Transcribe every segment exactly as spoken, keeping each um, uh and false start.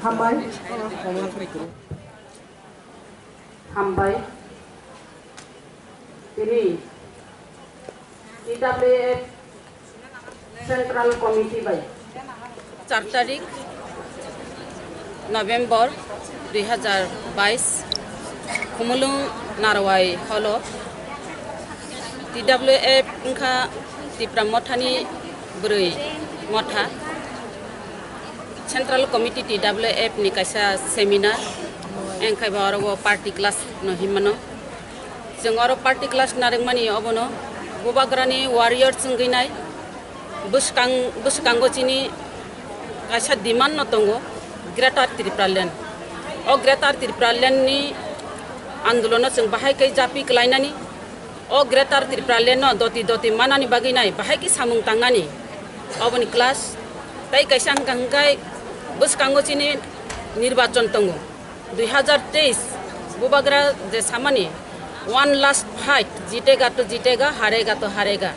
Hambai. Hambai. Tini T W F Central Committee bai. Char tarik November dui hazar bais, Khumulwng Narwai Hall o T W F wngkha Tipra Mothani bwrwi motha. Central Committee T W F ni kaisa seminar, engkhai ba oro o party class no hinmano. Chwng oro party class narwkmani obono Bubagrani warriors wngwi nai bwskang, bwskango chini kaisa demand no tongo, Greater Tipraland. O Greater Tipraland ni andolono chwng bahai khe japi kwlainani, o Greater Tipraland no doti doti manani bagwi nai bahai khe samung tangnani oboni class. Tai kaisa hwnkha hwnkhe bwskango chini nirbachon tongo. Dui hazar teis Bubagra je samani, "One last fight, jitega to jitega, harega to harega,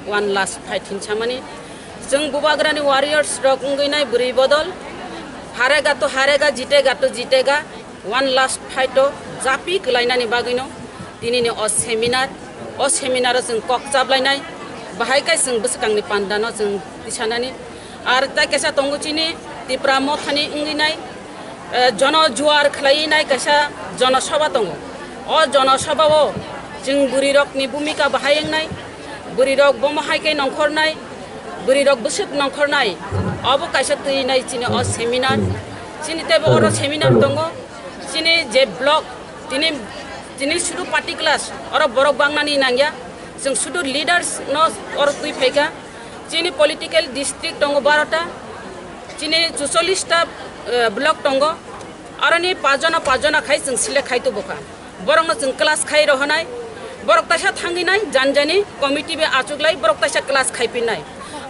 one last fight," hin samani. Chwng Bubagrani warriors rok wngwi nai bwrwi bodol, harega to harega, jitega to jitega, one last fight o japi kwlainani bagwino tinini o seminar, o seminar o chwng kok chaplainai, bahai khe chwng bwskangni pandano chwng tisanani. Ar tai kaisa tongo chini Tipra Mothani wngwi nai, eh, jono juar khlaiwi nai kaisa jono sabha tongo. O jono sabha o chwng bwrwi rokni bhumika bahai wngnai, bwrwi rok bomo hai khe nongkhornai, bwrwi rok bwswk nongkhornai, obo kaisa twi nai chini o seminar. Chini teibo oro seminar tongo, chini je block, tini, tini sudu party class, oro borok bangnani nangya, chwng sudu leaders no oro twi phaikha. Chini political district tongo barota, chini chuchollis ta, eh, block tongo, aroni pajona pajona khai chwng select khai tubukha. Borokno chwng class khai rohonai, borok taisa thangwi nai, janjani committee bai achuklai, borok taisa class khai pinnai.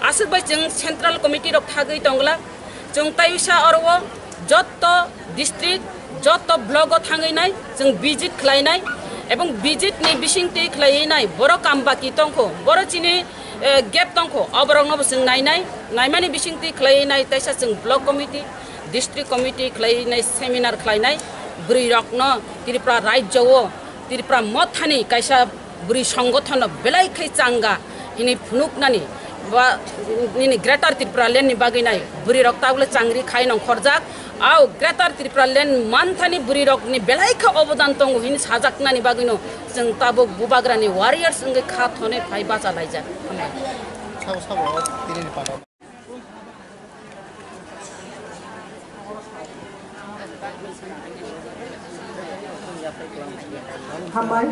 Aswk bai chwng central committee rok thagwi tongla, chwng tai wisa oro o jotto district, jotto block o thangwi nai, chwng visit khlai nai, ebong visit ni bising twi khlaiwi nai, borok kam baki tongkho, borok chini, eh, gap tongkho, oborokno bo chwng nai nai, naimani bising twi khlaiwi nai, taisa chwng block committee, district committee khlaiwi nai, seminar khlai nai, bwrwi rokno Tripura rajyo o Tripura Mothani kaisa bwrwi songothono belai khai changa hini phunuknani ba nini Greater Tipraland ni bagwi nai bwrwi rok tabule changri khai nongkhorjak. Au Greater Tipraland manthani bwrwi rokni belai kha obodan tongo hini sajaknani bagwino chwng tabuk Bubagrani warriors wngwi kha thonwi phai bacha laijak. Hambai. Sabo sabo tini ni panda. Hambai.